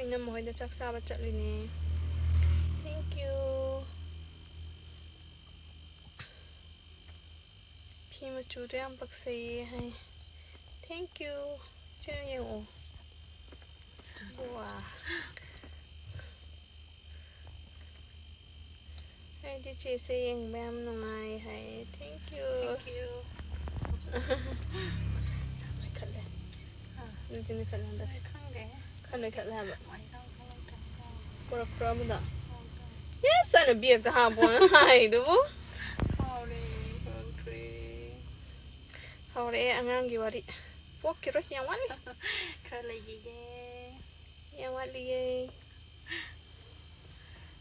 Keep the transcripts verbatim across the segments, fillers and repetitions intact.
ꯏꯅꯝꯃ ꯍꯣꯏꯗ ꯆꯥꯛ ꯆꯥꯕ ꯆꯠꯂꯤꯅꯦ꯫ Thank you꯫ ꯐꯤ ꯃꯆꯨꯗꯣ ꯌꯥꯝ ꯄꯛꯆꯩꯌꯦ ꯍꯥꯏ꯫ Thank you꯫ ꯆꯦ ꯌꯦꯡꯉꯛꯑꯣ꯫ ꯋꯥ꯫ ꯑꯩꯗꯤ ꯆꯦꯁꯦ ꯌꯦꯡꯕ ꯌꯥꯝ ꯅꯨꯡꯉꯥꯏ ꯍꯥꯏꯌꯦ꯫ Thank you꯫ Thank you꯫ ꯅꯣꯏꯈꯠꯂꯦ꯫ ꯑꯥ꯫ ꯅꯣꯏꯗꯤ ꯅꯣꯏꯈꯠꯂꯦ ꯍꯟꯗꯛ꯫ ꯍꯣꯏ, ꯈꯪꯗꯦ꯫ ꯈꯔ ꯅꯣꯏꯈꯠꯂꯦ ꯍꯥꯏꯕ꯫ ꯀꯃꯥꯏꯅ ꯇꯧꯕꯅꯣ ꯈꯪꯗꯦ꯫ ꯄꯨꯔꯛꯄ꯭ꯔꯣ ꯑꯃꯗ? ꯍꯣꯏ, ꯇꯧꯋꯦ꯫ Yes, ꯑꯩꯅ bag ꯇ ꯍꯥꯞꯄꯣꯅ ꯍꯥꯏꯗꯨꯕꯨ꯫ ꯍꯥꯎꯔꯦ, ꯍꯥꯎꯈ꯭ꯔꯦ꯫ ꯍꯧꯔꯛꯑꯦ ꯑꯉꯥꯡꯒꯤ ꯋꯥꯔꯤ꯫ ꯄꯣꯛꯈꯤꯔꯣꯏ, ꯌꯥꯝ ꯋꯥꯠꯂꯤ꯫ ꯈꯔ ꯂꯩꯈꯤꯒꯦ꯫ ꯌꯥꯝ ꯋꯥꯠꯂꯤꯌꯦ꯫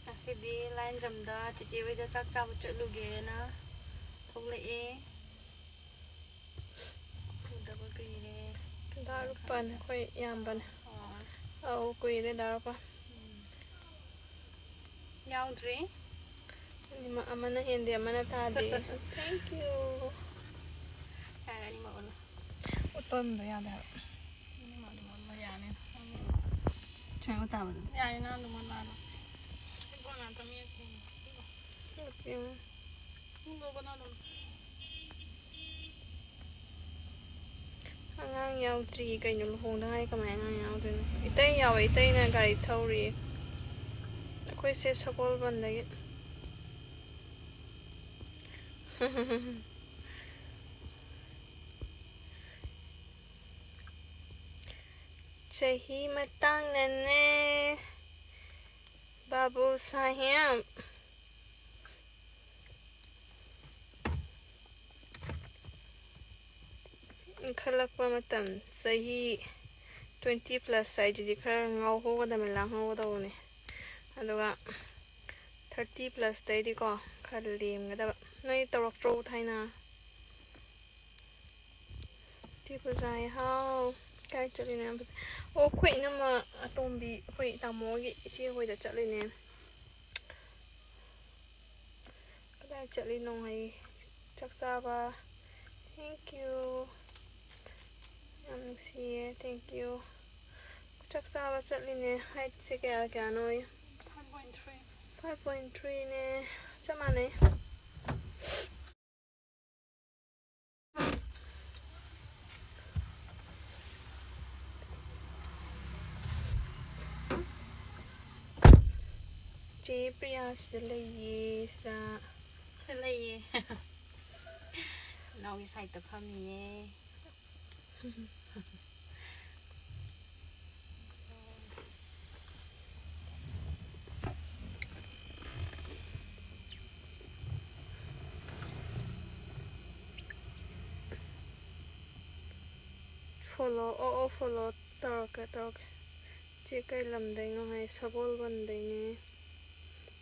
ꯉꯁꯤꯗꯤ ꯂꯥꯏꯟꯖꯝꯗ ꯆꯤꯆꯦ ꯍꯣꯏꯗ ꯆꯥꯛ ꯆꯥꯕ ꯆꯠꯂꯨꯒꯦꯅ ꯊꯣꯛꯂꯛꯑꯦ꯫ ꯎꯗꯕ ꯀꯨꯏꯔꯦ꯫ ꯗꯥ ꯔꯨꯄꯥꯟ ꯑꯩꯈꯣꯏ ꯏꯌꯥꯝꯕꯅꯦ꯫ ꯑꯣ꯫ ꯑꯧ, ꯀꯨꯏꯔꯦ ꯗꯥ ꯔꯨꯄꯥꯟ꯫ ꯎꯝ꯫ ꯌꯥꯎꯗ꯭ꯔꯤ꯫ ꯑꯅꯤꯃꯛ ꯑꯃꯅ ꯍꯦꯟꯗꯦ, ꯑꯃꯅ ꯇꯥꯗꯦ꯫ Thank you꯫ ꯌꯥꯔꯦ, ꯑꯅꯤꯃꯛ ꯑꯣꯜꯂꯣ꯫ ꯎꯠꯄꯝꯗꯣ ꯌꯥꯗꯦ ꯍꯥꯏꯕ꯫ ꯑꯅꯤꯃꯛ ꯑꯗꯨꯝ ꯑꯣꯜꯂꯣ, ꯌꯥꯅꯤ꯫ ꯁꯨꯃꯥꯏꯅ ꯎꯠ ꯇꯥꯕꯗꯣ꯫ ꯌꯥꯔꯦ, ꯅꯪ ꯑꯗꯨꯝ ꯑꯣꯜꯂꯣ꯫ ꯏꯕꯣꯛꯅ ꯑꯝꯇ ꯃꯌꯦꯛ ꯁꯦꯡꯅ꯫ ꯎꯠꯄꯤꯌꯨ꯫ ꯎꯠꯂꯣꯕ ꯅꯪ ꯑꯗꯨꯝ꯫ ꯑꯉꯥꯡ ꯌꯥꯎꯗ꯭ꯔꯤ ꯀꯩꯅꯣ? ꯂꯨꯍꯣꯡꯗ ꯉꯥꯏ ꯀꯃꯥꯏꯅ ꯑꯉꯥꯡ ꯌꯥꯎꯗꯣꯏꯅꯣ? ꯏꯇꯩ ꯌꯥꯎꯋꯦ, ꯏꯇꯩꯅ ꯒꯥꯔꯤ ꯊꯧꯔꯤ꯫ ꯑꯩꯈꯣꯏꯁꯦ ꯁꯒꯣꯜꯕꯟꯗꯒꯤ꯫ ꯆꯍꯤ ꯃꯇꯥꯡꯅꯅꯦ, ꯕꯥꯕꯨ ꯁꯥꯍꯦꯕ꯫ ꯏꯟꯈꯠꯂꯛꯄ ꯃꯇꯝ, ꯆꯍꯤ twenty plus ꯍꯥꯏꯁꯤꯗꯤ ꯈꯔ ꯉꯥꯎꯍꯧꯒꯗꯕꯅꯤ, ꯂꯥꯡꯍꯧꯒꯗꯧꯕꯅꯤ꯫ ꯑꯗꯨꯒ thirty plus ꯇꯩꯗꯤꯀꯣ ꯈꯔ ꯂꯦꯝꯒꯗꯕ꯫ ꯅꯣꯏ ꯇꯧꯔꯛꯇ꯭ꯔꯣ ꯊꯥꯏꯅ? ꯇꯤ ꯄꯨꯖꯥ ꯍꯥꯎ꯫ ꯀꯥꯏ ꯆꯠꯂꯤꯅꯣ ꯌꯥꯝ ꯐꯖꯩ꯫ ꯑꯣ, ꯑꯩꯈꯣꯏ ꯏꯅꯝꯃ ꯑꯇꯣꯝꯕꯤ, ꯑꯩꯈꯣꯏ ꯇꯥꯃꯣꯒꯤ ꯏꯆꯦ ꯍꯣꯏꯗ ꯆꯠꯂꯤꯅꯦ꯫ ꯀꯗꯥꯏ ꯆꯠꯂꯤꯅꯣ ꯍꯥꯏꯌꯦ꯫ ꯆꯥꯛ ꯆꯥꯕ꯫ Thank you꯫ ꯌꯥꯝ ꯅꯨꯡꯁꯤꯌꯦ꯫ Thank you꯫ ꯆꯥꯛ ꯆꯥꯕ ꯆꯠꯂꯤꯅꯦ꯫ ꯍꯥꯏꯠꯁꯦ ꯀꯌꯥ ꯀꯌꯥꯅꯣ? Five point three꯫ Five point three ꯅꯦ꯫ ꯆꯞ ꯃꯥꯟꯅꯩ꯫ ꯆꯦ ꯄ꯭ꯔꯤꯌꯥ ꯁꯤꯗ ꯂꯩꯌꯦ, ꯁꯤꯗ꯫ ꯁꯤꯗ ꯂꯩꯌꯦ꯫ ꯏꯅꯥꯎꯒꯤ ꯁꯥꯏꯠꯇ ꯐꯝꯃꯤꯌꯦ꯫ Follow, ꯑꯣ, ꯑꯣ, follow ꯇꯧꯔꯛꯀꯦ, ꯇꯧꯔꯛꯀꯦ꯫ ꯆꯦ ꯀꯩ ꯂꯝꯗꯩꯅꯣ ꯍꯥꯏ, ꯁꯒꯣꯜꯕꯟꯗꯩꯅꯦ꯫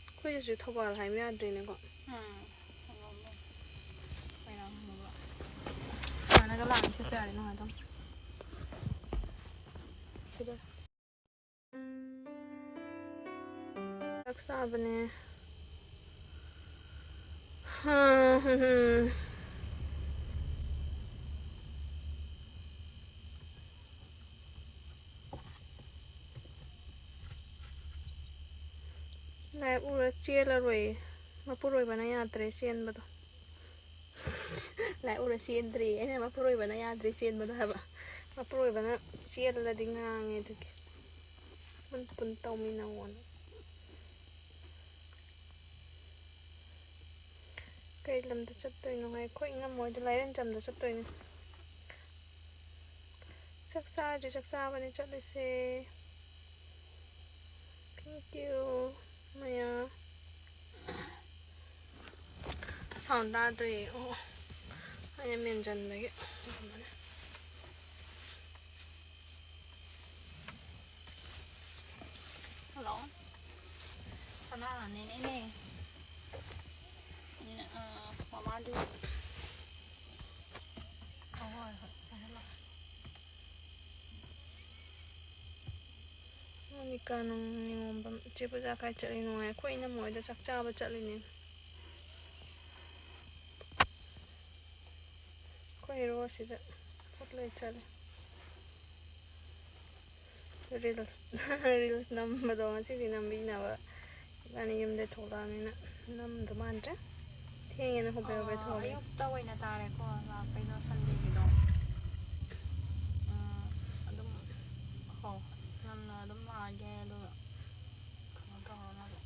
ꯑꯩꯈꯣꯏꯗꯁꯨ ꯊꯧꯕꯥꯜ ꯍꯥꯏꯕ ꯌꯥꯗ꯭ꯔꯦꯅꯦꯀꯣ꯫ ꯎꯝ꯫ ꯁꯨꯃꯥꯏꯅꯒ ꯂꯥꯛꯑꯗꯤ ꯁꯦꯠꯄ ꯌꯥꯔꯦ, ꯅꯨꯡꯉꯥꯏꯗꯧꯅꯤ꯫ ꯁꯤꯗ꯫ ꯆꯥꯛ ꯆꯥꯕꯅꯦ꯫ ꯍꯥ, ꯍꯝ, ꯍꯝ꯫ ꯂꯥꯏꯔꯤꯛ ꯎꯔ ꯆꯦꯜꯂꯔꯣꯏꯌꯦ꯫ ꯃꯄꯨꯔꯣꯏꯕꯅ ꯌꯥꯗ꯭ꯔꯦ ꯆꯦꯟꯕꯗꯣ꯫ ꯂꯥꯏꯔꯤꯛ ꯎꯔ ꯆꯦꯟꯗ꯭ꯔꯦꯌꯦ꯫ ꯑꯩꯅ ꯃꯄꯨꯔꯣꯏꯕꯅ ꯌꯥꯗ꯭ꯔꯦ ꯆꯦꯟꯕꯗꯣ ꯍꯥꯏꯕ꯫ ꯃꯄꯨꯔꯣꯏꯕꯅ ꯆꯦꯜꯂꯗꯤ ꯉꯥꯡꯉꯦ ꯑꯗꯨꯒꯤ꯫ ꯄꯨꯟ ꯄꯨꯟ ꯇꯧꯃꯤꯟꯅꯧꯑꯣꯅ꯫ ꯀꯩ ꯂꯝꯗ ꯆꯠꯇꯣꯏꯅꯣ ꯍꯥꯏ? ꯑꯩꯈꯣꯏ ꯏꯅꯝꯃ ꯍꯣꯏꯗ ꯂꯥꯏꯔꯦꯟꯆꯝꯗ ꯆꯠꯇꯣꯏꯅꯦ꯫ ꯆꯥꯛ ꯆꯥꯔꯗꯤ ꯆꯥꯛ ꯆꯥꯕꯅꯤ ꯆꯠꯂꯤꯁꯦ꯫ Thank you, ꯃꯌꯥ꯫ Sound ꯇꯥꯗ꯭ꯔꯦ꯫ ꯑꯣ, ꯑꯩꯅ ꯃꯦꯟꯁꯤꯟꯕꯒꯤ꯫ ꯍꯜꯂꯣ꯫ ꯁꯅꯥꯔꯥꯅꯤꯅꯦ꯫ ꯎꯝ, ꯑ, ꯃꯃꯥꯗꯨ꯫ ꯍꯣꯏ, ꯍꯣꯏ, ꯍꯣꯏ꯫ ꯃꯣꯅꯤꯀꯥ ꯅꯨꯡ ꯅꯤꯉꯣꯝꯕꯝ, ꯆꯦ ꯄꯨꯖꯥ ꯀꯥꯏ ꯆꯠꯂꯤꯅꯣ ꯍꯥꯏ꯫ ꯑꯩꯈꯣꯏ ꯏꯅꯝꯃ ꯍꯣꯏꯗ ꯆꯥꯛ ꯆꯥꯕ ꯆꯠꯂꯤꯅꯦ꯫ ꯑꯩꯈꯣꯏ ꯍꯦꯔꯣ ꯑꯁꯤꯗ ꯄꯣꯠ ꯂꯩ ꯆꯠꯂꯤ꯫ ꯔꯤꯜꯁ ꯔꯤꯜꯁ ꯅꯝꯕꯗꯣ ꯉꯁꯤꯗꯤ ꯅꯝꯕꯤꯅꯕ ꯏꯕꯥꯅꯤ ꯌꯨꯝꯗ ꯊꯣꯛꯂꯛꯑꯕꯅꯤꯅ ꯅꯝꯗꯧ ꯃꯥꯟꯗ꯭ꯔꯦ꯫ ꯊꯦꯡꯉꯦꯅ ꯍꯣꯕꯦ ꯍꯣꯕꯦ ꯑꯥ, ꯊꯣꯛꯂꯛꯑꯦ꯫ ꯑꯌꯨꯛꯇ ꯑꯣꯏꯅ ꯇꯥꯔꯦꯀꯣ ꯂꯥꯛꯄꯩꯗꯣ, ꯁꯟꯗꯦꯒꯤꯗꯣ꯫ ꯎꯝ, ꯑꯗꯨꯝ ꯍꯣ ꯉꯟꯅ ꯑꯗꯨꯝ ꯂꯥꯛꯑꯒꯦ ꯑꯗꯨꯒ ꯀꯩꯅꯣ ꯇꯧꯔꯅꯕ꯫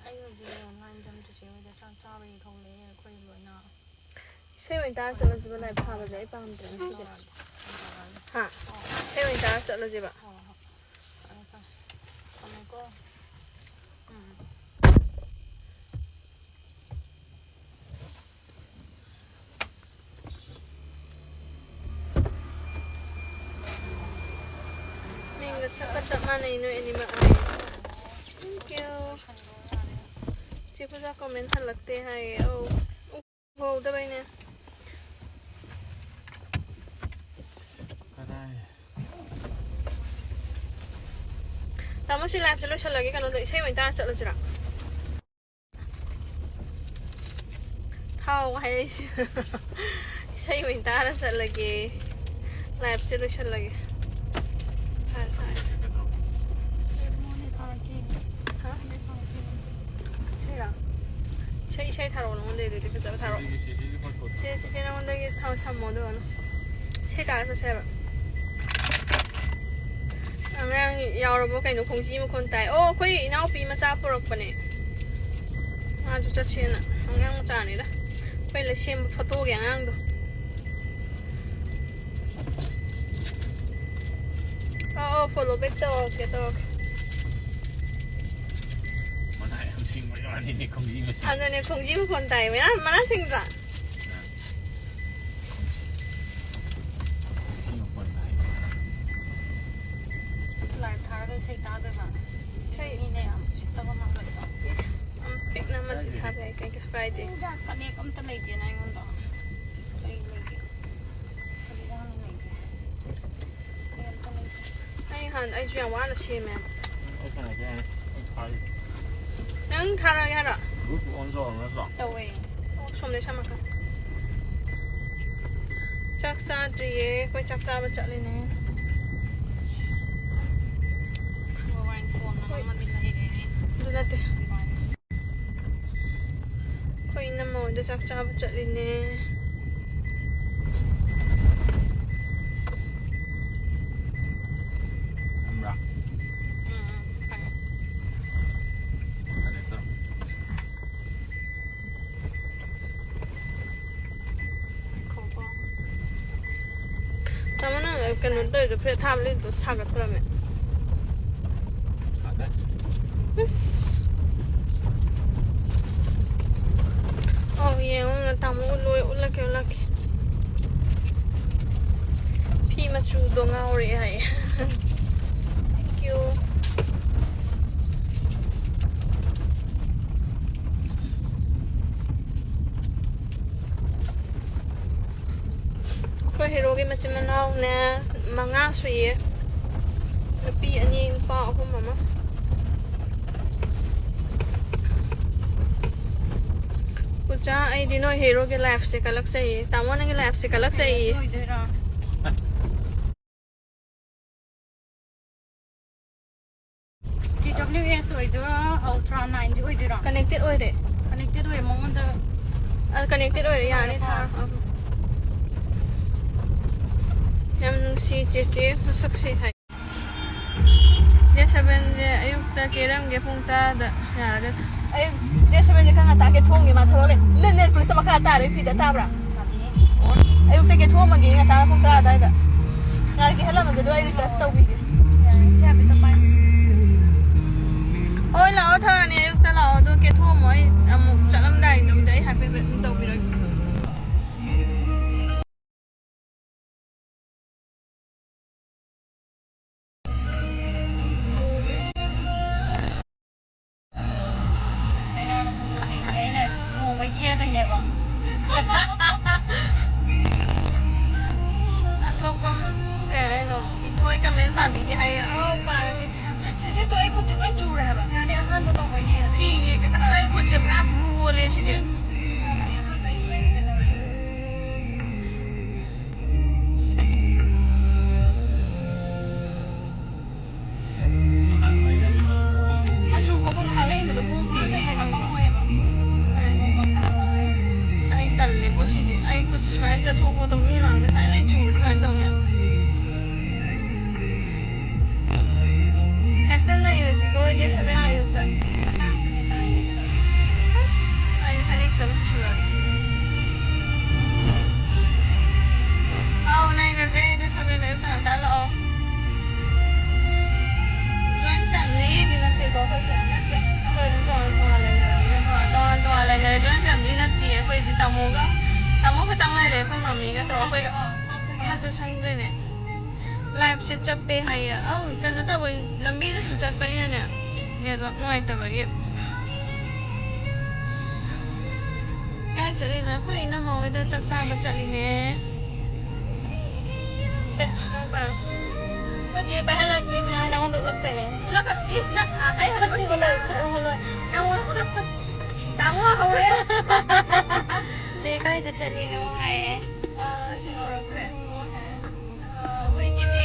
ꯑꯩ ꯍꯧꯖꯤꯛ ꯅꯥꯏꯟ ꯇꯝ ꯆꯤꯆꯦ ꯍꯣꯏꯗ ꯆꯥꯛ ꯆꯥꯕꯒꯤ ꯊꯣꯛꯂꯛꯑꯦ ꯑꯩꯈꯣꯏ ꯂꯣꯏꯅ꯫ ꯏꯁꯩ ꯑꯣꯏꯅ ꯇꯥꯔ ꯆꯠꯂꯁꯤꯕ, ꯂꯥꯏꯔꯤꯛ ꯐꯥꯕꯁꯦ ꯑꯩ ꯄꯥꯝꯗ꯭ꯔꯦ ꯉꯁꯤꯗꯤ꯫ ꯍꯥ? ꯏꯁꯩ ꯑꯣꯏꯅ ꯇꯥꯔ ꯆꯠꯂꯁꯦꯕ꯫ ꯍꯣꯏ, ꯍꯣꯏ꯫ ꯐꯔꯦ, ꯐꯔꯦ꯫ ꯊꯝꯃꯦꯀꯣ꯫ ꯎꯝ꯫ ꯃꯤꯡꯒ ꯁꯛꯀ ꯆꯞ ꯃꯥꯟꯅꯩ ꯅꯣꯏ ꯑꯅꯤꯃꯛ ꯍꯥꯏ꯫ Thank you꯫ ꯆꯦ ꯄꯨꯖꯥ comment ꯍꯜꯂꯛꯇꯦ ꯍꯥꯏꯌꯦ꯫ ꯑꯧ꯫ ꯎꯍꯧꯗꯕꯩꯅꯦ꯫ ꯀꯗꯥꯏ? ꯇꯥꯃꯣ, ꯁꯤ live ꯁꯦ ꯂꯣꯏꯁꯤꯜꯂꯒꯦ, ꯀꯩꯅꯣꯗ ꯏꯁꯩ ꯑꯣꯏꯅ ꯇꯥꯔ ꯆꯠꯂꯁꯤꯔꯥ? ꯊꯥꯎ ꯍꯥꯏꯔꯛꯏꯁꯦ꯫ ꯏꯁꯩ ꯑꯣꯏꯅ ꯇꯥꯔ ꯆꯠꯂꯒꯦ꯫ Live ꯁꯦ ꯂꯣꯏꯁꯤꯜꯂꯒꯦ꯫ ꯁꯥꯏ, ꯁꯥꯏ꯫ ꯍꯥ? ꯏꯁꯩꯔꯣ? ꯏꯁꯩ, ꯏꯁꯩ ꯊꯥꯔꯛꯑꯣ ꯅꯉꯣꯟꯗꯩ ꯑꯗꯨꯗꯤ ꯐꯖꯕ ꯊꯥꯔꯛꯑꯣ꯫ ꯁꯦ, ꯁꯦ, ꯅꯉꯣꯟꯗꯒꯤ ꯊꯥꯎ ꯁꯝꯃꯣ ꯑꯗꯨꯒ ꯅꯪ꯫ ꯏꯁꯩ ꯇꯥꯔ ꯆꯠꯁꯦ ꯍꯥꯏꯕ꯫ ꯑꯉꯥꯡ ꯌꯥꯎꯔꯕꯣ ꯀꯩꯅꯣ? ꯈꯣꯡꯖꯤ ꯃꯈꯣꯟ ꯇꯥꯏ꯫ ꯑꯣ, ꯑꯩꯈꯣꯏ ꯏꯅꯥꯎꯄꯤ ꯃꯆꯥ ꯄꯨꯔꯛꯄꯅꯦ꯫ ꯃꯥꯁꯨ ꯆꯠꯁꯦꯅ꯫ ꯑꯉꯥꯡ ꯃꯆꯥꯅꯤꯗ꯫ ꯑꯩꯈꯣꯏ ꯂꯩꯁꯦꯝꯕ photo ꯒꯤ ꯑꯉꯥꯡꯗꯣ꯫ ꯑꯣ, ꯑꯣ, follow back ꯇꯧꯔꯛꯀꯦ, ꯇꯧꯔꯛꯀꯦ꯫ ꯃꯅꯥ ꯌꯥꯝ ꯁꯤꯡꯕꯩ ꯋꯥꯅꯤꯅꯦ, ꯈꯣꯡꯖꯤ ꯃꯁꯤꯡ꯫ ꯑꯗꯨꯅꯦ, ꯈꯣꯡꯖꯤ ꯃꯈꯣꯟ ꯇꯥꯏ꯫ ꯃꯌꯥꯝ ꯃꯅꯥ ꯁꯤꯡꯗ꯭ꯔꯥ? ꯁꯤ ꯃꯈꯣꯟ ꯇꯥꯏ꯫ Live ꯊꯥꯔꯒ ꯏꯁꯩ ꯇꯥꯗꯣꯏꯕ꯫ ꯏꯁꯩ꯫ ꯃꯤꯅ ꯌꯥꯝ ꯎꯁꯤꯠꯇꯕ ꯃꯥꯜꯂꯦꯀꯣ꯫ ꯑꯦ, ꯌꯥꯝ ꯄꯤꯛꯅ ꯑꯃꯗꯤ ꯀꯥꯏꯗꯦ꯫ ꯊꯥꯕ ꯌꯥꯏ, ꯀꯩ, ꯀꯩꯁꯨ ꯀꯥꯏꯗꯦ꯫ ꯏꯟꯖꯥꯡ connect ꯑꯝꯇ ꯂꯩꯇꯦꯅ ꯑꯩꯉꯣꯟꯗ꯫ ꯀꯔꯤ ꯂꯩꯒꯦ? ꯀꯔꯤ ꯏꯟꯖꯥꯡ ꯂꯩꯒꯦ? ꯀꯩꯝꯇ ꯂꯩꯇꯦ꯫ ꯑꯩ ꯍꯥꯟ-, ꯑꯩꯁꯨ ꯌꯥꯝ ꯋꯥꯅ ꯁꯦꯝꯃꯦ꯫ ꯑꯩ ꯁꯥꯟꯅꯁꯦ ꯌꯥꯅꯤ꯫ ꯑꯩ ꯊꯥꯔꯤ꯫ ꯅꯪ ꯊꯥꯔꯛꯑꯒꯦ ꯍꯥꯏꯔꯣ? Bluetooth on ꯇꯧꯔꯕ ꯅꯠꯇ꯭ꯔꯣ? ꯇꯧꯋꯦ꯫ ꯑꯣ, ꯁꯣꯝꯗꯩ ꯁꯝꯃꯛꯀꯦ꯫ ꯆꯥꯛ ꯆꯥꯗ꯭ꯔꯤꯌꯦ, ꯑꯩꯈꯣꯏ ꯆꯥꯛ ꯆꯥꯕ ꯆꯠꯂꯤꯅꯦ꯫ ꯑꯗꯨ ꯅꯠꯇꯦ꯫ ꯑꯩꯈꯣꯏ ꯏꯅꯝꯃ ꯍꯣꯏꯗ ꯆꯥꯛ ꯆꯥꯕ ꯆꯠꯂꯤꯅꯦ꯫ ꯈꯪꯕ꯭ꯔꯥ? ꯎꯝ, ꯎꯝ, ꯈꯪꯉꯦ꯫ ꯐꯔꯦ, ꯆꯠꯂꯣ꯫ ꯇꯥꯃꯣ, ꯅꯪ ꯀꯩꯅꯣ ꯇꯧꯔꯤꯗꯣ, ꯐꯨꯔꯤꯠ ꯑꯊꯥꯕ ꯂꯤꯠꯂꯤꯗꯣ ꯁꯥꯒꯠꯇ꯭ꯔꯃꯦ? ꯁꯥꯒꯠ꯫ ꯏꯁ꯫ ꯑꯧ, ꯌꯦꯡꯉꯣ, ꯇꯥꯃꯣ ꯂꯣꯏ ꯎꯠꯂꯛꯀꯦ, ꯎꯠꯂꯛꯀꯦ꯫ ꯐꯤ ꯃꯆꯨꯗꯣ ꯉꯥꯎꯔꯦ ꯍꯥꯏꯌꯦ꯫ Thank you꯫ ꯑꯩꯈꯣꯏ ꯍꯦꯔꯣꯒꯤ ꯃꯆꯤꯟ ꯃꯅꯥꯎꯅꯦ, ꯃꯉꯥ ꯁꯨꯏꯌꯦ꯫ ꯅꯨꯄꯤ ꯑꯅꯤ, ꯅꯨꯄꯥ ꯑꯍꯨꯝ ꯑꯃ꯫ ꯄꯨꯖꯥ, ꯑꯩꯗꯤ ꯅꯣꯏ ꯍꯦꯔꯣꯒꯤ ꯂꯥꯏꯐꯁꯦ ꯀꯜꯂꯛꯆꯩꯌꯦ꯫ ꯇꯥꯃꯣ, ꯅꯪꯒꯤ ꯂꯥꯏꯐꯁꯦ ꯀꯜꯂꯛꯆꯩꯌꯦ꯫ ꯑꯣꯏꯗꯣꯏꯔꯣ? ꯇꯤ ꯗꯕ꯭ꯂꯤꯎ ꯑꯦꯁ ꯑꯣꯏꯗꯣꯏꯔꯣ, ꯑꯜꯇ꯭ꯔꯥ ꯅꯥꯏꯟꯗꯤ ꯑꯣꯏꯗꯣꯏꯔꯣ? Connected ꯑꯣꯏꯔꯦ꯫ Connected ꯑꯣꯏ, ꯃꯉꯣꯟꯗ ꯑ, connected ꯑꯣꯏꯔꯦ, ꯌꯥꯔꯦ, ꯊꯥꯔꯣ꯫ ꯑ꯫ ꯌꯥꯝ ꯅꯨꯡꯁꯤ ꯆꯦꯆꯦ ꯃꯁꯛꯁꯦ ꯍꯥꯏ꯫ ꯗꯦꯠ ꯁꯚꯦꯟꯁꯦ ꯑꯌꯨꯛꯇ ꯀꯦꯔꯝꯒꯦ ꯄꯨꯡ ꯇꯔꯥꯗ ꯌꯥꯔꯒꯗꯤ꯫ ꯑꯌꯨꯛ ꯗꯦꯠ ꯁꯚꯦꯟꯁꯦ ꯈꯔ ꯉꯟꯇꯥ ꯀꯦꯊꯣꯛꯑꯝꯒꯦ, ꯃꯥ ꯊꯕꯛ ꯂꯩ꯫ ꯅꯦꯠ, ꯅꯦꯠ ꯄꯨꯂꯤꯁꯇ ꯃꯈꯥ ꯇꯥꯔꯦ, ꯐꯤꯗ ꯇꯥꯕ꯭ꯔꯥ? ꯑꯌꯨꯛꯇ ꯀꯦꯊꯣꯛꯑꯝꯃꯒꯦ, ꯉꯟꯇꯥ ꯄꯨꯡ ꯇꯔꯥ ꯑꯗꯥꯏꯗ꯫ ꯉꯥꯏ ꯀꯦꯍꯜꯂꯝꯃꯒꯦ, ꯑꯗꯣ ꯑꯩ request ꯇꯧꯕꯤꯒꯦ꯫ ꯍꯣꯏ, ꯂꯥꯛꯑꯣ ꯊꯧꯔꯥꯅꯤ, ꯑꯌꯨꯛꯇ ꯂꯥꯛꯑꯣ, ꯑꯗꯣ ꯀꯦꯊꯣꯛꯑꯝꯃꯣ, ꯑꯩ ꯑꯃꯨꯛ ꯆꯠꯂꯝꯗꯥꯏꯗꯨꯗ ꯑꯩ ꯍꯥꯏꯐꯦꯠ ꯑꯗꯨꯝ ꯇꯧꯕꯤꯔꯒꯦ꯫ ꯑꯩꯅ ꯅꯣꯡꯃ ꯀꯦꯗꯣꯏꯅꯦꯕ꯫ ꯑꯇꯣꯞꯄ ꯀꯩ ꯍꯥꯏꯅꯣ? ꯏꯊꯣꯏ ꯀꯃꯦꯟ ꯄꯥꯝꯕꯤꯗꯦ ꯍꯥꯏꯌꯦ꯫ ꯑꯧ, ꯄꯥꯝꯃꯦ꯫ ꯁꯤꯁꯦ ꯇꯣ ꯑꯩ ꯈꯨꯠꯁꯦ ꯂꯣꯏ ꯆꯨꯔꯦ ꯍꯥꯏꯕ꯫ ꯌꯥꯅꯤ, ꯑꯍꯥꯟꯕ ꯇꯧꯕꯩꯅꯦ꯫ ꯐꯤꯅꯦ꯫ ꯑꯁ, ꯑꯩ ꯈꯨꯠꯁꯦ ꯄꯨꯔꯥ ꯃꯣꯜꯂꯦ ꯁꯤꯗꯤ꯫ ꯃꯤ ꯃꯥꯡꯗ ꯊꯥꯏꯅ ꯆꯨꯕ ꯁꯨꯃꯥꯏꯅ ꯇꯧꯅꯤ꯫ ꯍꯦꯛꯇ ꯂꯩꯔꯁꯤꯀꯣ, ꯗꯦꯠ ꯁꯚꯦꯟ ꯑꯌꯨꯛꯇ꯫ ꯑꯁ, ꯑꯩ ꯐꯅꯦꯛꯁꯨ ꯑꯝꯇ ꯁꯨꯔꯒꯦ꯫ ꯑꯧ, ꯂꯩꯔꯁꯦ, ꯗꯦꯠ ꯁꯚꯦꯟ ꯑꯌꯨꯛꯇ ꯉꯟꯇꯥ ꯂꯥꯛꯑꯣ꯫ Joint family ꯗꯤ ꯅꯠꯇꯦꯀꯣ, ꯑꯩꯈꯣꯏꯁꯦ ꯅꯠꯇꯦ꯫ ꯑꯩꯈꯣꯏ ꯑꯗꯨꯝ ꯇꯣꯉꯥꯟ ꯇꯣꯉꯥꯟ ꯂꯩꯅꯔꯕꯅꯤꯅ, ꯇꯣꯉꯥꯟ ꯇꯣꯉꯥꯟ ꯂꯩꯅꯔꯦ꯫ Joint family ꯅꯠꯇꯦ, ꯑꯩꯈꯣꯏꯗꯤ ꯇꯥꯃꯣꯒ, ꯇꯥꯃꯣ ꯈꯛꯇꯪ ꯂꯩꯔꯦ, ꯑꯩꯈꯣꯏ ꯃꯃꯤꯒ ꯇꯧꯔꯒ ꯑꯩꯈꯣꯏ ꯑꯃꯠꯇ ꯁꯪꯗꯣꯏꯅꯦ꯫ Live ꯁꯦ ꯆꯞꯄꯦ ꯍꯥꯏꯌꯦ꯫ ꯑꯧ, ꯀꯩꯅꯣ ꯇꯧꯕꯩ, ꯂꯝꯕꯤꯗ ꯁꯨꯝ ꯆꯠꯄꯅꯤꯅꯅꯦ, network ꯅꯨꯡꯉꯥꯏꯇꯕꯒꯤ꯫ ꯀꯥꯏ ꯆꯠꯂꯤꯅꯣ? ꯑꯩꯈꯣꯏ ꯏꯅꯝꯃ ꯍꯣꯏꯗ ꯆꯥꯛ ꯆꯥꯕ ꯆꯠꯂꯤꯅꯦ꯫ ꯁꯦ, ꯅꯪ ꯄꯥꯏꯔꯣ꯫ ꯑꯩꯈꯣꯏ ꯆꯦ ꯄꯥꯏꯍꯜꯂꯛꯇꯦ, ꯃꯥ ꯅꯉꯣꯟꯗ ꯎꯠꯂꯛꯇꯣꯏꯅꯦ꯫ ꯎꯠꯂꯛꯀꯅꯤ꯫ ꯅꯪ, ꯑ, ꯑꯩ ꯍꯧꯖꯤꯛ ꯎꯠꯂꯛꯑꯣ꯫ ꯇꯥꯃꯣ ꯍꯧꯔꯦ꯫ ꯆꯦ ꯀꯥꯏꯗ ꯆꯠꯂꯤꯅꯣ ꯍꯥꯏꯌꯦ꯫ ꯑ, ꯁꯤ ꯍꯧꯔꯛꯈ꯭ꯔꯦ꯫ ꯑ, ꯑꯩꯈꯣꯏ ꯆꯦꯆꯦ,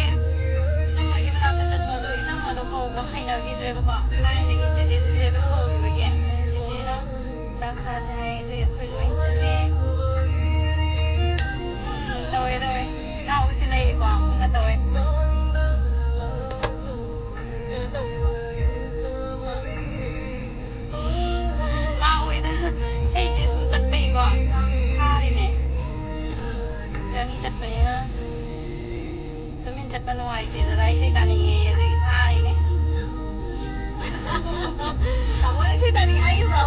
ꯏꯅꯝꯃꯒꯤ ꯃꯅꯥꯛꯇ ꯆꯠꯄꯗꯣ, ꯏꯅꯝꯃꯗꯣ ꯀꯧꯕ ꯍꯩꯅꯈꯤꯗ꯭ꯔꯦꯕꯀꯣ꯫ ꯊꯥꯏꯅꯗꯒꯤ ꯆꯦꯆꯦ ꯁꯨꯔꯦꯕ ꯀꯧꯈꯤꯕꯒꯤ꯫ ꯆꯦꯆꯦꯅ ꯆꯥꯛ ꯆꯥꯁꯦ ꯍꯥꯏ, ꯑꯗꯨꯒꯤ ꯑꯩꯈꯣꯏ ꯂꯣꯏ ꯆꯠꯂꯦ꯫ ꯎꯝ, ꯇꯧꯋꯦ, ꯇꯧꯋꯦ꯫ ꯏꯅꯥꯎꯁꯤ ꯂꯩꯔꯤꯀꯣ, ꯑꯃꯨꯛꯀ ꯇꯧꯋꯦ꯫ ꯀꯩꯅꯣ ꯇꯧꯋꯦꯕ꯫ ꯂꯥꯛꯑꯣꯏꯗ꯫ ꯏꯁꯩꯁꯦ ꯁꯨꯝ ꯆꯠꯄꯩꯀꯣ꯫ ꯐꯥꯔꯤꯅꯦ꯫ ꯖꯔꯅꯤ ꯆꯠꯄꯅꯤꯅ꯫ ꯇꯨꯃꯤꯟ ꯆꯠꯄ ꯅꯨꯡꯉꯥꯏꯇꯦꯗꯅ ꯏꯁꯩ ꯇꯥꯅꯤꯡꯉꯦ ꯑꯗꯨꯒꯤ ꯐꯥꯔꯤꯅꯦ꯫ ꯇꯥꯃꯣꯅ ꯏꯁꯩ ꯇꯥꯅꯤꯡꯉꯦ ꯍꯥꯏꯈꯤꯕ꯭ꯔꯣ?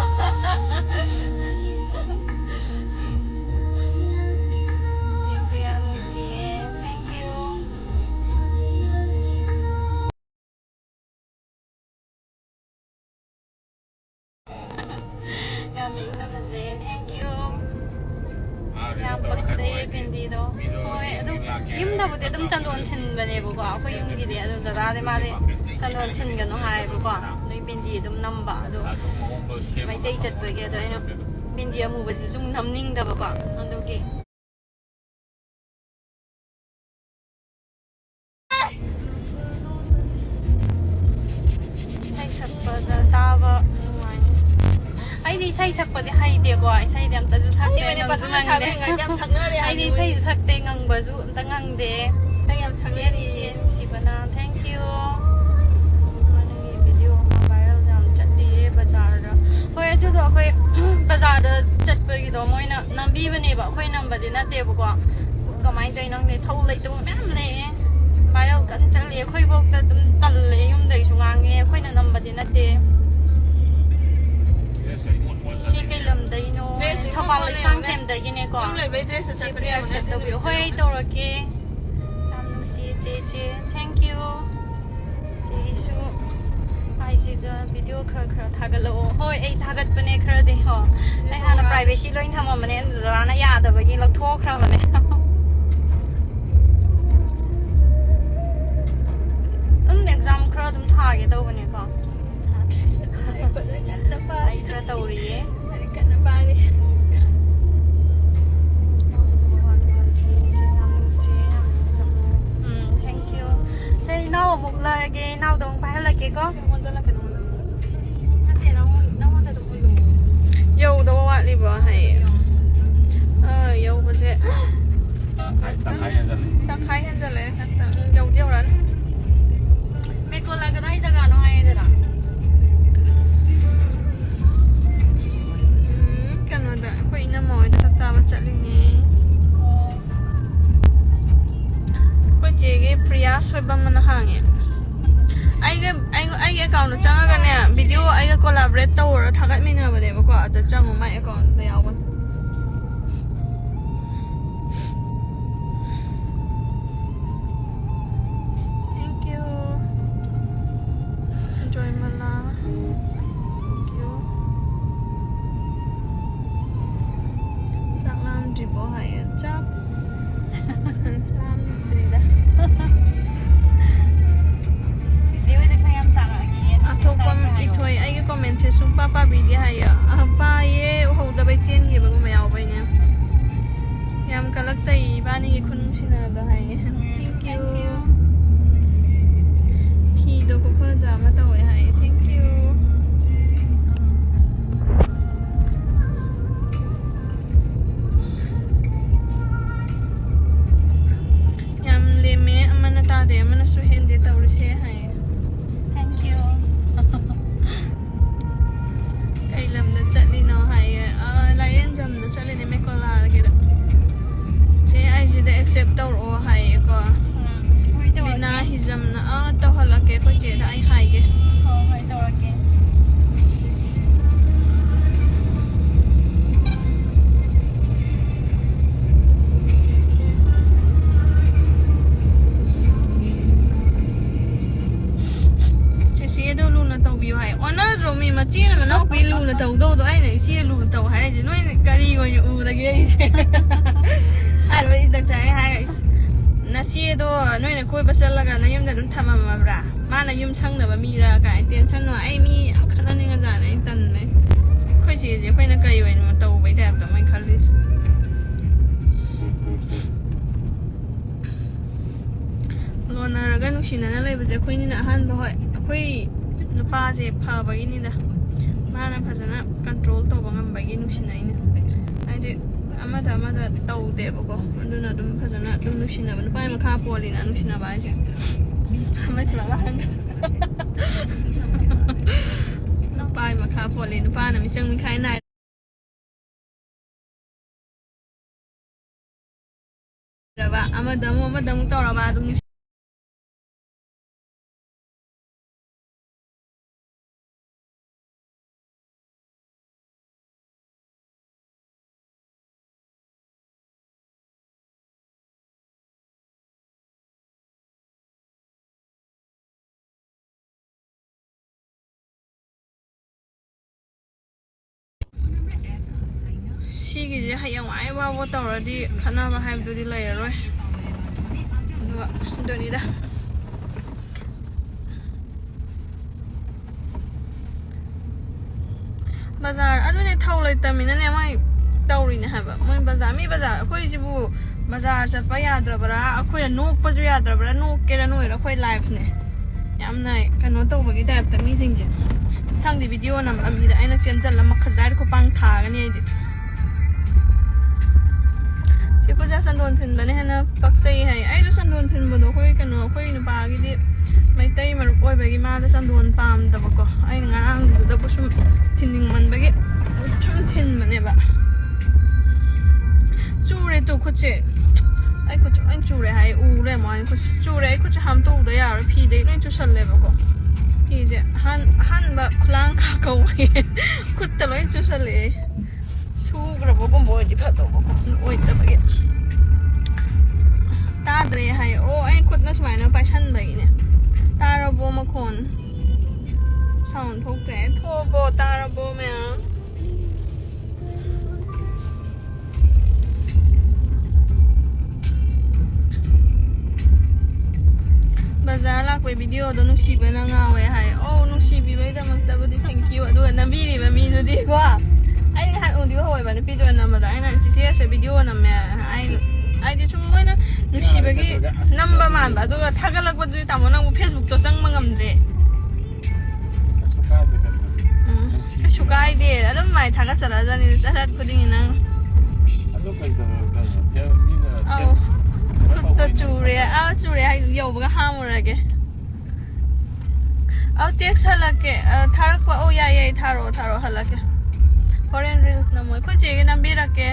ꯌꯥꯝ ꯅꯨꯡꯁꯤꯌꯦ꯫ Thank you꯫ ꯌꯥꯝ ꯏꯪꯅ ꯐꯖꯩꯌꯦ꯫ Thank you꯫ ꯌꯥꯝ ꯄꯛꯆꯩꯌꯦ ꯕꯤꯟꯗꯤꯗꯣ꯫ ꯍꯣꯏ, ꯑꯗꯨꯝ ꯌꯨꯝꯗꯕꯨꯗꯤ ꯑꯗꯨꯝ ꯆꯟꯗꯣꯟ ꯊꯤꯟꯕꯅꯦꯕꯀꯣ, ꯑꯩꯈꯣꯏ ꯌꯨꯝꯒꯤꯗꯤ꯫ ꯑꯗꯨ ꯗꯗꯥꯗꯤ ꯃꯥꯗꯤ ꯆꯟꯗꯣꯟ ꯊꯤꯟꯒꯅꯨ ꯍꯥꯏꯌꯦꯕꯀꯣ꯫ ꯑꯗꯨꯏ ꯕꯤꯟꯗꯤ ꯑꯗꯨꯝ ꯅꯝꯕ꯫ ꯑꯗꯣ ꯃꯩꯇꯩ ꯆꯠꯄꯒꯤ, ꯑꯗꯣ ꯑꯩꯅ ꯕꯤꯟꯗꯤ ꯑꯃꯨꯕꯁꯤ ꯁꯨꯝ ꯅꯝꯅꯤꯡꯗꯕꯀꯣ꯫ ꯑꯗꯨꯒꯤ ꯏꯁꯩ ꯁꯛꯄꯗ ꯇꯥꯕ ꯅꯨꯡꯉꯥꯏ꯫ ꯑꯩꯗꯤ ꯏꯁꯩ ꯏꯁꯩ ꯁꯛꯄꯗꯤ ꯍꯩꯇꯦꯀꯣ, ꯏꯁꯩꯗꯤ ꯑꯝꯇꯁꯨ ꯁꯛꯇꯦ, ꯍꯩꯕꯅꯦ, ꯉꯪꯁꯨ ꯄꯥꯈꯪ ꯂꯩꯁꯥꯕꯤ ꯉꯪꯗꯦ꯫ ꯉꯥꯏꯗꯤ ꯌꯥꯝ ꯁꯛꯅꯔꯦ ꯑꯩꯗꯤ ꯍꯥꯏꯕꯅꯤ꯫ ꯏꯁꯩꯁꯨ ꯁꯛꯇꯦ, ꯉꯪꯕꯁꯨ ꯑꯝꯇ ꯉꯪꯗꯦ꯫ ꯅꯪ ꯌꯥꯝ ꯁꯛꯅꯔꯤ꯫ ꯏꯆꯦ ꯅꯨꯡꯁꯤꯕꯅ, thank you꯫ ꯅꯪꯒꯤ video ꯑꯃ viral ꯌꯥꯝ ꯆꯠꯂꯤꯌꯦ ꯕꯖꯥꯔꯗ꯫ ꯍꯣꯏ, ꯑꯗꯨꯗꯣ ꯑꯩꯈꯣꯏ ꯕꯖꯥꯔꯗ ꯆꯠꯄꯒꯤꯗꯣ ꯃꯣꯏꯅ ꯅꯝꯕꯤꯕꯅꯦꯕ, ꯑꯩꯈꯣꯏ ꯅꯝꯕꯗꯤ ꯅꯠꯇꯦꯕꯀꯣ꯫ ꯀꯃꯥꯏꯅ ꯇꯧꯔꯤꯅꯣ ꯈꯪꯗꯦ, ꯊꯧ ꯂꯩꯇꯕ ꯃꯌꯥꯝ ꯂꯩꯌꯦ꯫ Viral ꯀꯟꯅ ꯆꯠꯂꯤ꯫ ꯑꯩꯈꯣꯏꯐꯧꯗ ꯑꯗꯨꯝ ꯇꯜꯂꯦ, ꯌꯨꯝꯗꯩꯁꯨ ꯉꯥꯡꯉꯦ, ꯑꯩꯈꯣꯏꯅ ꯅꯝꯕꯗꯤ ꯅꯠꯇꯦ꯫ ꯁꯤ ꯀꯩ ꯂꯝꯗꯩꯅꯣ? Dress ꯊꯧꯕꯥꯜ ꯌꯦꯡꯉꯣꯅꯦ, ꯂꯩꯁꯥꯡꯊꯦꯝꯗꯒꯤꯅꯦꯀꯣ꯫ ꯌꯨꯝ ꯂꯩꯕꯩ dress ꯁꯦ ꯆꯦ ꯆꯠꯄꯗꯤ ꯄ꯭ꯔꯤꯌꯥ ꯌꯥꯝ accept ꯇꯧꯕꯤꯌꯨ꯫ ꯍꯣꯏ, ꯑꯩ ꯇꯧꯔꯛꯀꯦ꯫ ꯌꯥꯝ ꯅꯨꯡꯁꯤꯌꯦ ꯆꯦ, ꯆꯦ꯫ Thank you꯫ ꯆꯦꯒꯤꯁꯨ ꯑꯥꯏꯖꯤꯗ video ꯈꯔ ꯈꯔ ꯊꯥꯒꯠꯂꯛꯑꯣ꯫ ꯍꯣꯏ, ꯑꯩ ꯊꯥꯒꯠꯄꯅꯦ ꯈꯔꯗꯤ꯫ ꯍꯣ, ꯑꯩ ꯍꯥꯟꯅ privacy ꯂꯣꯏ ꯊꯝꯃꯝꯕꯅꯦ, ꯑꯗꯨꯗ ꯃꯥꯅ ꯌꯥꯗꯕꯒꯤ ꯂꯧꯊꯣꯛꯈ꯭ꯔꯕꯅꯦ꯫ ꯑꯗꯨꯝ exam ꯈꯔ ꯑꯗꯨꯝ ꯊꯥꯒꯦ ꯇꯧꯕꯅꯦꯀꯣ꯫ ꯑꯩ ꯈꯔ ꯇꯧꯔꯤꯌꯦ꯫ ꯂꯥꯏꯔꯤꯛ ꯀꯟꯅ ꯄꯥꯔꯤ꯫ ꯎꯝ, thank you꯫ ꯁꯦ, ꯏꯅꯥꯎ ꯑꯃꯨꯛ ꯂꯥꯛꯑꯒꯦ, ꯏꯅꯥꯎꯗ ꯑꯃꯨꯛ ꯄꯥꯏꯍꯜꯂꯛꯀꯦꯀꯣ꯫ ꯅꯠꯇꯦ, ꯅꯪꯉꯣꯟ-, ꯅꯪꯉꯣꯟꯗ ꯑꯗꯨꯝ ꯎꯠꯂꯣ꯫ ꯌꯧꯗꯧꯕ ꯋꯥꯠꯂꯤꯕꯣ ꯍꯌꯦꯡ? ꯑꯥ, ꯌꯧꯕꯁꯦ ꯇꯪꯈꯥꯏ ꯍꯦꯟꯖꯜꯂꯦ꯫ ꯇꯪꯈꯥꯏ ꯍꯦꯟꯖꯜꯂꯦ꯫ ꯎꯝ, ꯌꯧꯗꯤ ꯌꯧꯔꯛꯑꯅꯤ꯫ ꯃꯦꯀꯣꯂꯥ ꯀꯗꯥꯏ ꯖꯒꯥꯅꯣ ꯍꯥꯏꯌꯦꯗꯅ? ꯎꯝ, ꯀꯩꯅꯣꯗ, ꯑꯩꯈꯣꯏ ꯏꯅꯝꯃ ꯍꯣꯏꯗ ꯆꯥꯛ ꯆꯥꯕ ꯆꯠꯂꯤꯅꯦ꯫ ꯑꯩꯈꯣꯏ ꯆꯦꯒꯤ ꯄ꯭ꯔꯤꯌꯥ ꯁꯣꯏꯕꯝ ꯑꯅ ꯍꯥꯡꯉꯦ꯫ ꯑꯩꯒ, ꯑꯩꯒ, ꯑꯩꯒꯤ account ꯆꯪꯉꯒꯅꯦ, video ꯑꯩꯒ collaborate ꯇꯧꯔ ꯊꯥꯒꯠꯃꯤꯟꯅꯕꯅꯦꯕꯀꯣ, ꯑꯗ ꯆꯪꯉꯣ, ꯃꯥꯏ account ꯌꯥꯎꯕꯅꯦ꯫ Thank you꯫ ꯖꯣꯏꯃꯂꯥ꯫ Thank you꯫ ꯆꯥꯛ ꯂꯥꯝꯗ꯭ꯔꯤꯕꯣ ꯍꯥꯏꯌꯦ꯫ ꯆꯥꯛ ꯂꯥꯝꯗ꯭ꯔꯤꯗ꯫ ꯆꯤꯆꯦ ꯍꯣꯏꯗ ꯈꯔ ꯌꯥꯝ ꯆꯥꯔꯛꯑꯒꯦ꯫ ꯑꯊꯣꯛꯄꯝ ꯏꯊꯣꯏ, ꯑꯩꯒꯤ commentꯁꯦ ꯁꯨꯡꯄꯥ ꯄꯥꯕꯤꯗꯦ ꯍꯥꯏꯌꯦ꯫ ꯑ, ꯄꯥꯏꯌꯦ, ꯎꯍꯧꯗꯕꯩ ꯆꯦꯟꯈꯤꯕꯒꯨꯝꯕ ꯌꯥꯎꯕꯩꯅꯦ꯫ ꯌꯥꯝ ꯀꯜꯂꯛꯆꯩ ꯏꯕꯥꯅꯤꯒꯤ ꯈꯨꯅꯨꯡꯁꯤꯅꯕꯗꯣ ꯍꯥꯏꯌꯦ꯫ Thank you꯫ Thank you꯫ ꯐꯤꯗꯣ ꯈꯨꯐꯖ ꯑꯃ ꯇꯧꯋꯦ ꯍꯥꯏꯌꯦ꯫ Thank you꯫ ꯑꯗꯩ ꯑꯃꯅꯁꯨ ꯍꯦꯟꯗꯦ ꯇꯧꯔꯤꯁꯦ ꯍꯥꯏꯌꯦ꯫ Thank you. ꯀꯩ ꯂꯝꯗ ꯆꯠꯂꯤꯅꯣ ꯍꯥꯏꯌꯦ꯫ "ꯑ, ꯂꯥꯏꯔꯦꯟꯖꯝꯗ ꯆꯠꯂꯤꯅꯦ, ꯃꯦꯀꯣꯂꯥꯒꯤꯗ꯫ ꯆꯦ ꯑꯩꯁꯤꯗ accept ꯇꯧꯔꯛꯑꯣ" ꯍꯥꯏꯌꯦꯀꯣ꯫ ꯎꯝ, ꯍꯣꯏ, ꯇꯧꯔꯛꯀꯦ꯫ ꯕꯤꯅꯥ ꯍꯤꯖꯝꯅ, "ꯑ, ꯇꯧꯍꯜꯂꯛꯀꯦ ꯑꯩꯈꯣꯏ ꯆꯦꯗ ꯑꯩ ꯍꯥꯏꯒꯦ"꯫ ꯍꯣꯏ, ꯍꯣꯏ, ꯇꯧꯔꯛꯀꯦ꯫ ꯆꯦꯆꯦꯗꯣ ꯂꯨꯅ ꯇꯧꯕꯤꯌꯨ ꯍꯥꯏ꯫ ꯑꯣꯟꯅꯗ꯭ꯔꯣ ꯃꯤ? ꯃꯆꯦꯅ ꯃꯅꯥꯎꯄꯤ ꯂꯨꯅ ꯇꯧꯗꯧꯗꯣ ꯑꯩꯅ ꯏꯆꯦ ꯂꯨꯅ ꯇꯧ ꯍꯥꯏꯔꯤꯁꯦ꯫ ꯅꯣꯏꯅ ꯀꯔꯤ ꯑꯣꯏꯅ ꯎꯔꯒꯦ ꯑꯩꯁꯦ? ꯍꯥꯏꯕꯗꯤ ꯇꯪꯁꯥꯏ ꯍꯥꯏ, "ꯅꯆꯦꯗꯣ ꯅꯣꯏꯅ ꯀꯣꯏꯕ ꯆꯠꯂꯒ ꯅꯌꯨꯝꯗ ꯑꯗꯨꯝ ꯊꯝꯃꯝꯃꯕ꯭ꯔꯥ? ꯃꯥꯅ ꯌꯨꯝ ꯁꯪꯅꯕ ꯃꯤꯔꯥ?" ꯀꯥꯏ tension ꯅꯨꯡꯉꯥꯏ꯫ ꯑꯩ ꯃꯤ ꯌꯥꯝ ꯈꯠꯅꯅꯤꯡꯉꯖꯥꯠꯅꯦ꯫ ꯑꯩ ꯇꯟꯕꯩ꯫ ꯑꯩꯈꯣꯏ ꯆꯦꯁꯦ ꯑꯩꯈꯣꯏꯅ ꯀꯩ ꯑꯣꯏꯅ ꯇꯧꯕꯩ type ꯇ ꯃꯣꯏ ꯈꯜꯂꯤꯁꯦ꯫ ꯂꯣꯟꯅꯔꯒ ꯅꯨꯡꯁꯤꯅꯅ ꯂꯩꯕꯁꯦ ꯑꯩꯈꯣꯏꯅꯤꯅ ꯑꯍꯥꯟꯕ, ꯍꯣꯏ, ꯑꯩꯈꯣꯏ ꯅꯨꯄꯥꯁꯦ ꯐꯕꯒꯤꯅꯤꯗ, ꯃꯥꯅ ꯐꯖꯅ control ꯇꯧꯕ ꯉꯝꯕꯒꯤ ꯅꯨꯡꯁꯤꯅꯩꯅꯦ꯫ ꯍꯥꯏꯗꯤ ꯑꯃꯗ ꯑꯃꯗ ꯇꯧꯗꯦꯕꯀꯣ, ꯑꯗꯨꯅ ꯑꯗꯨꯝ ꯐꯖꯅ ꯑꯗꯨꯝ ꯅꯨꯡꯁꯤꯅꯕ, ꯅꯨꯄꯥꯒꯤ ꯃꯈꯥ ꯄꯣꯜꯂꯤꯅ ꯅꯨꯡꯁꯤꯅꯕ ꯍꯥꯏꯁꯦ꯫ ꯑꯃ ꯊꯤꯔꯒ ꯍꯟ-, ꯅꯨꯄꯥꯒꯤ ꯃꯈꯥ ꯄꯣꯜꯂꯤ, ꯅꯨꯄꯥꯅ ꯃꯤꯆꯪ ꯃꯤꯈꯥꯏ ꯅꯥꯏ꯫ ꯔꯕ, ꯑꯃꯗ ꯑꯃꯨꯛ, ꯑꯃꯗ ꯑꯃꯨꯛ ꯇꯧꯔꯕ ꯑꯗꯨꯝ ꯅꯨꯡꯁꯤ-, ꯁꯤꯒꯤꯁꯦ ꯍꯌꯦꯡꯋꯥꯏ ꯐꯥꯎꯕ ꯇꯧꯔꯗꯤ ꯈꯠꯅꯕ ꯍꯥꯏꯕꯗꯨꯗꯤ ꯂꯩꯔꯔꯣꯏ꯫ ꯑꯗꯨꯒ ꯑꯗꯨꯅꯤꯗ꯫ ꯕꯖꯥꯔ ꯑꯗꯨꯅꯦ, ꯊꯧ ꯂꯩꯇꯃꯤꯅꯅꯦ ꯃꯣꯏ ꯇꯧꯔꯤꯅꯦ ꯍꯥꯏꯕ꯫ ꯃꯣꯏ ꯕꯖꯥꯔ, ꯃꯤ ꯕꯖꯥꯔ, ꯑꯩꯈꯣꯏꯁꯤꯕꯨ ꯕꯖꯥꯔ ꯆꯠꯄ ꯌꯥꯗ꯭ꯔꯕ꯭ꯔꯥ? ꯑꯩꯈꯣꯏꯅ ꯅꯣꯛꯄꯁꯨ ꯌꯥꯗ꯭ꯔꯕ꯭ꯔꯥ? ꯅꯣꯛꯀꯦꯔꯥ ꯅꯣꯏꯔꯥ ꯑꯩꯈꯣꯏ life ꯅꯦ꯫ ꯌꯥꯝꯅ ꯀꯩꯅꯣ ꯇꯧꯕꯒꯤ type ꯇ ꯃꯤꯁꯤꯡꯁꯦ꯫ ꯃꯊꯪꯗꯤ video ꯅꯝꯕ ꯃꯤꯗ ꯑꯩꯅ ꯆꯦꯟꯁꯤꯜꯂ ꯃꯈꯖꯥꯏꯗ ꯈꯨꯄꯥꯡ ꯊꯥꯒꯅꯤ ꯑꯩꯗꯤ꯫ ꯆꯦ ꯄꯨꯖꯥ ꯆꯟꯗꯣꯟ ꯊꯤꯟꯕꯅ ꯍꯦꯟꯅ ꯄꯛꯆꯩ ꯍꯥꯏ꯫ ꯑꯩꯁꯨ ꯆꯟꯗꯣꯟ ꯊꯤꯟꯕꯗꯣ ꯑꯩꯈꯣꯏ ꯀꯩꯅꯣ, ꯑꯩꯈꯣꯏ ꯅꯨꯄꯥꯒꯤꯗꯤ ꯃꯩꯇꯩ ꯃꯔꯨꯞ ꯑꯣꯏꯕꯒꯤ ꯃꯥꯗꯣ ꯆꯟꯗꯣꯟ ꯄꯥꯝꯗꯕꯀꯣ꯫ ꯑꯩꯅ ꯉꯔꯥꯡꯗꯨꯗꯕꯨ ꯁꯨꯝ ꯊꯤꯟꯅꯤꯡꯃꯟꯕꯒꯤ ꯁꯨꯝ ꯊꯤꯟꯕꯅꯦꯕ꯫ ꯆꯨꯔꯦ ꯇꯨ ꯈꯨꯠꯁꯦ꯫ ꯑꯩ ꯈꯨꯠꯁꯦ ꯂꯣꯏ ꯆꯨꯔꯦ ꯍꯥꯏ꯫ ꯎꯔꯦ ꯑꯃꯨꯛ ꯑꯩ ꯈꯨꯠꯁꯦ ꯆꯨꯔꯦ꯫ ꯑꯩ ꯈꯨꯠꯁꯦ ꯍꯥꯝꯇꯣꯛꯎꯗ ꯌꯥꯔꯣꯏ꯫ ꯐꯤꯗꯩ ꯂꯣꯏ ꯆꯨꯁꯜꯂꯦꯕꯀꯣ꯫ ꯐꯤꯁꯦ ꯑꯍꯥꯟ-, ꯑꯍꯥꯟꯕ ꯈꯨꯂꯥꯡ ꯀꯥ ꯀꯧꯕꯒꯤ ꯈꯨꯠꯇ ꯂꯣꯏ ꯆꯨꯁꯜꯂꯛꯑꯦ꯫ ꯁꯨꯈ꯭ꯔꯕꯒꯨꯝꯕ ꯑꯣꯏꯗꯤ ꯐꯗꯧꯕꯀꯣ, ꯑꯗꯨ ꯑꯣꯏꯗꯕꯒꯤ꯫ ꯇꯥꯗ꯭ꯔꯦ ꯍꯥꯏ꯫ ꯑꯣ, ꯑꯩ ꯈꯨꯠꯅ ꯁꯨꯃꯥꯏꯅ ꯄꯥꯏꯁꯟꯕꯒꯤꯅꯦ꯫ ꯇꯥꯔꯕꯣ ꯃꯈꯣꯟ? ꯁꯥꯎꯟ ꯊꯣꯛꯇ꯭ꯔꯦ꯫ ꯊꯣꯛꯑꯕꯣ? ꯇꯥꯔꯕꯣ ꯃꯌꯥꯝ? ꯕꯖꯥꯔ ꯂꯥꯛꯄꯩ ꯚꯤꯗꯤꯑꯣꯗꯣ ꯅꯨꯡꯁꯤꯕꯅ ꯉꯥꯎꯋꯦ ꯍꯥꯏ꯫ ꯑꯧ, ꯅꯨꯡꯁꯤꯕꯤꯕꯩꯗꯃꯛꯇꯕꯨꯗꯤ thank you꯫ ꯑꯗꯨꯒ ꯅꯝꯕꯤꯔꯤꯕ ꯃꯤꯗꯨꯗꯤꯀꯣ, ꯑꯩ ꯉꯍꯥꯟ ꯎꯗꯤ ꯎꯍꯧꯋꯦꯕ ꯅꯨꯄꯤꯗꯨꯅ ꯅꯝꯕꯗꯣ꯫ ꯑꯩꯅ ꯆꯤꯆꯦ ꯑꯁꯦ ꯚꯤꯗꯤꯑꯣ ꯅꯝꯃꯦ꯫ ꯑꯩ, ꯑꯩꯗꯤ ꯁꯨꯝ ꯃꯣꯏꯅ ꯅꯨꯡꯁꯤꯕꯒꯤ ꯅꯝꯕ ꯃꯥꯟꯕ꯫ ꯑꯗꯨꯒ ꯊꯥꯒꯠꯂꯛꯄꯗꯨꯗꯤ ꯇꯥꯃꯣ ꯅꯪꯕꯨ Facebook ꯇꯣ ꯆꯪꯕ ꯉꯝꯗ꯭ꯔꯦ꯫ ꯎꯝ, ꯀꯩꯁꯨ ꯀꯥꯏꯗꯦ꯫ ꯑꯗꯨꯝ ꯃꯥꯏ ꯊꯥꯒꯠꯆꯔꯛꯑꯖꯥꯠꯅꯤ ꯆꯠ ꯈꯨꯗꯤꯡꯒꯤ ꯅꯪ꯫ ꯑꯗꯨ ꯀꯩꯗꯧꯔꯒꯦ? ꯃꯤꯅ ꯑꯧ꯫ ꯈꯨꯠꯇ ꯆꯨꯔꯦ꯫ ꯑꯥ, ꯆꯨꯔꯦ ꯍꯥꯏ ꯌꯧꯕꯒ ꯍꯥꯝꯃꯨꯔꯒꯦ꯫ ꯑꯧ, text ꯍꯜꯂꯛꯀꯦ꯫ ꯑ, ꯊꯥꯔꯛꯄ꯫ ꯑꯧ, ꯌꯥꯏ, ꯌꯥꯏ, ꯊꯥꯔꯛꯑꯣ, ꯊꯥꯔꯛꯑꯣ, ꯍꯜꯂꯛꯀꯦ꯫ ꯍꯣꯔꯦꯟ reels ꯅꯝꯃꯣ꯫ ꯑꯩꯈꯣꯏ ꯆꯦꯒꯤ ꯅꯝꯕꯤꯔꯛꯀꯦ꯫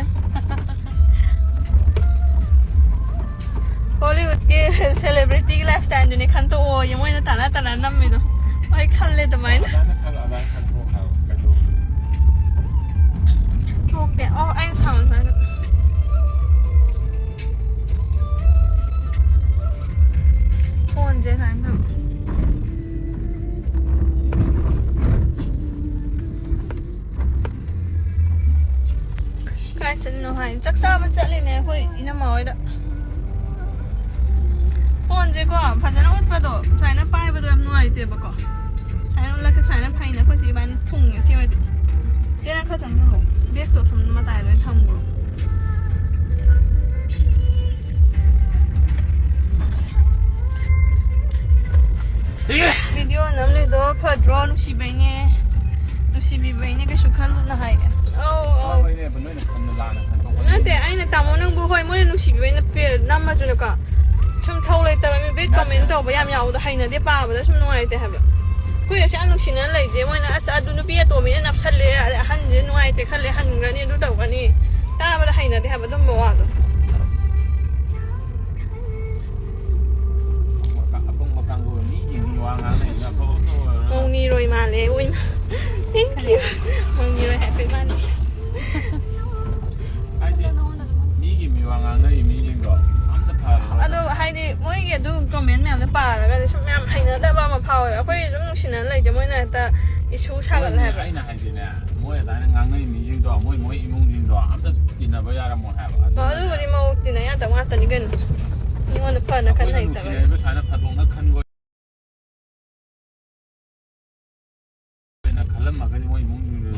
Hollywood ꯀꯤ celebrity ꯒꯤ lifestyle ꯗꯨꯅꯦ ꯈꯟꯇꯣꯛꯑꯣꯌꯦ ꯃꯣꯏꯅ ꯇꯥꯟꯅ ꯇꯥꯟꯅ ꯅꯝꯃꯤꯗꯣ꯫ ꯍꯣꯏ, ꯈꯜꯂꯦ ꯑꯗꯨꯃꯥꯏꯅ꯫ ꯑꯗꯨꯃꯥꯏꯅ ꯈꯜꯂꯣ, ꯑꯗꯨꯃꯥꯏꯅ ꯈꯟꯇꯣꯛꯑꯣ ꯍꯥꯏꯕ꯫ ꯀꯩꯗꯧꯔꯒꯦ? ꯊꯣꯛꯇꯦ꯫ ꯑꯣ, ꯑꯩ ꯁꯥꯎꯟ ꯁꯨꯃꯥꯏꯅ꯫ ꯐꯣꯟꯁꯦ ꯁꯨꯃꯥꯏꯅ ꯊꯝ-, ꯀꯥꯏ ꯆꯠꯂꯤꯅꯣ ꯍꯥꯏ? ꯆꯥꯛ ꯆꯥꯕ ꯆꯠꯂꯤꯅꯦ ꯑꯩꯈꯣꯏ ꯏꯅꯝꯃ ꯍꯣꯏꯗ꯫ ꯐꯣꯟꯁꯦꯀꯣ, ꯐꯖꯅ ꯎꯠꯄꯗꯣ, ꯁꯨꯃꯥꯏꯅ ꯄꯥꯏꯕꯗꯣ ꯌꯥꯝ ꯅꯨꯡꯉꯥꯏꯇꯦꯕꯀꯣ꯫ ꯁꯨꯃꯥꯏꯅ ꯎꯠꯂꯒ ꯁꯨꯃꯥꯏꯅ ꯐꯩꯅ ꯑꯩꯈꯣꯏ ꯆꯦ ꯏꯕꯥꯅꯤ ꯊꯨꯡꯉꯦ ꯁꯤ ꯑꯣꯏꯗꯤ꯫ ꯆꯦ, ꯅꯪ ꯈꯔ ꯆꯪꯁꯤꯜꯂꯣ꯫ Bag ꯇꯣ ꯁꯨꯝ ꯃꯇꯥꯏꯗ ꯑꯣꯏꯅ ꯊꯝꯈ꯭ꯔꯣ꯫ ꯚꯤꯗꯤꯑꯣ ꯅꯝꯂꯤꯗꯣ ꯐꯗ꯭ꯔꯣ? ꯅꯨꯡꯁꯤꯕꯩꯅꯦ, ꯅꯨꯡꯁꯤꯕꯤꯕꯩꯅꯦ, ꯀꯩꯁꯨ ꯈꯜꯂꯨꯅ ꯍꯥꯏꯒꯦ꯫ ꯑꯧ, ꯑꯧ꯫ ꯍꯣꯏꯅꯦ, ꯅꯣꯏꯅ ꯈꯟꯕ ꯂꯥꯟꯅ ꯈꯟꯗꯣꯛꯄꯅꯤ꯫ ꯅꯠꯇꯦ, ꯑꯩꯅ ꯇꯥꯃꯣ ꯅꯪꯕꯨ, ꯍꯣꯏ, ꯃꯣꯏꯅ ꯅꯨꯡꯁꯤꯕꯤꯕꯩꯅ ꯄꯦ-, ꯅꯝꯃꯁꯨꯅꯦꯀꯣ, ꯌꯥꯝ ꯊꯧ ꯂꯩꯇꯕ ꯃꯤ ꯕꯦꯠ ꯀꯃꯦꯟ ꯇꯧꯕ ꯌꯥꯝ ꯌꯥꯎꯕꯗꯣ ꯍꯩꯅꯗꯦ, ꯄꯥꯕꯗ ꯁꯨꯝ ꯅꯨꯡꯉꯥꯏꯇꯦ ꯍꯥꯏꯕ꯫ ꯑꯩꯈꯣꯏ ꯑꯁꯤ ꯌꯥꯝ ꯅꯨꯡꯁꯤꯅꯅ ꯂꯩꯁꯦ ꯃꯣꯏꯅ "ꯑꯁ ꯑꯗꯨ ꯅꯨꯄꯤ ꯑꯇꯣꯝꯕꯤꯅ ꯅꯞꯁꯜꯂꯦ, ꯑꯗꯩ ꯑꯍꯟꯁꯦ ꯅꯨꯡꯉꯥꯏꯇꯦ ꯈꯜꯂꯦ, ꯍꯟꯈ꯭ꯔꯅꯤ, ꯑꯗꯨ ꯇꯧꯒꯅꯤ", ꯇꯥꯕꯗ ꯍꯩꯅꯗꯦ ꯍꯥꯏꯕ ꯑꯗꯨꯝꯕ ꯋꯥꯗꯣ꯫ ꯑꯄꯪꯕ ꯀꯥꯡꯕꯨ ꯃꯤꯒꯤ ꯃꯤ ꯋꯥ ꯉꯥꯡꯅꯩꯁꯤꯅ ꯑꯐꯕ ꯑꯝꯇ ꯑꯣꯏꯔꯔꯣꯏ꯫ ꯃꯧꯅꯤꯔꯣꯏ ꯃꯥꯜꯂꯦ ꯃꯣꯏꯅ꯫ Thank you꯫ ꯃꯧꯅꯤꯔꯣꯏ ꯍꯥꯏꯐꯦꯠ ꯃꯥꯜꯂꯦ꯫ ꯍꯥꯏꯗꯤ ꯃꯤꯒꯤ ꯃꯤ ꯋꯥ ꯉꯥꯡꯅꯔꯤ ꯃꯤꯁꯤꯡꯗꯣ ꯑꯝꯇ ꯐꯔꯔꯣꯏ꯫ ꯑꯗꯣ ꯍꯥꯏꯗꯤ ꯃꯣꯏꯒꯤ ꯑꯗꯨ ꯀꯃꯦꯟ ꯃꯌꯥꯝꯗꯣ ꯄꯥꯔꯒꯗꯤ ꯁꯨꯝ ꯌꯥꯝ ꯍꯩꯅꯗꯕ ꯑꯃ ꯐꯥꯎꯋꯦ꯫ ꯑꯩꯈꯣꯏ ꯑꯗꯨꯝ ꯅꯨꯡꯁꯤꯅꯅ ꯂꯩꯖꯦ, ꯃꯣꯏꯅ ꯍꯦꯛꯇ ꯏꯁꯨ ꯁꯥꯒꯠꯂꯦ ꯃꯣꯏꯅ ꯍꯥꯏꯕ꯫ ꯑꯩꯅ ꯍꯥꯏꯗꯤꯅꯦ, ꯃꯣꯏ ꯑꯗꯨꯃꯥꯏꯅ ꯉꯥꯡꯅꯩ ꯃꯤꯁꯤꯡꯗꯣ ꯃꯣꯏ ꯃꯣꯏ ꯏꯃꯨꯡꯁꯤꯡꯗꯣ ꯑꯝꯇ ꯇꯤꯟꯅꯕ ꯌꯥꯔꯝꯃꯣꯏ ꯍꯥꯏꯕ꯫ ꯑꯣ, ꯑꯗꯨꯕꯨꯗꯤ ꯃꯧ ꯇꯤꯟꯅ ꯌꯥꯗꯕ ꯉꯥꯛꯇꯅꯤ ꯀꯩꯅꯣ꯫ ꯃꯤꯉꯣꯟꯗ ꯐꯅ ꯈꯟ ꯑꯩꯈꯣꯏꯅ ꯍꯩꯇꯕꯅꯤ꯫ ꯅꯨꯡꯁꯤꯅꯔꯤꯕ ꯁꯨꯃꯥꯏꯅ ꯐꯥꯗꯣꯛꯅ ꯈꯟꯕ ꯑꯣꯏꯅ ꯈꯜꯂꯝꯃꯒꯗꯤ ꯃꯣꯏ ꯏꯃꯨꯡꯁꯤꯡꯗꯨ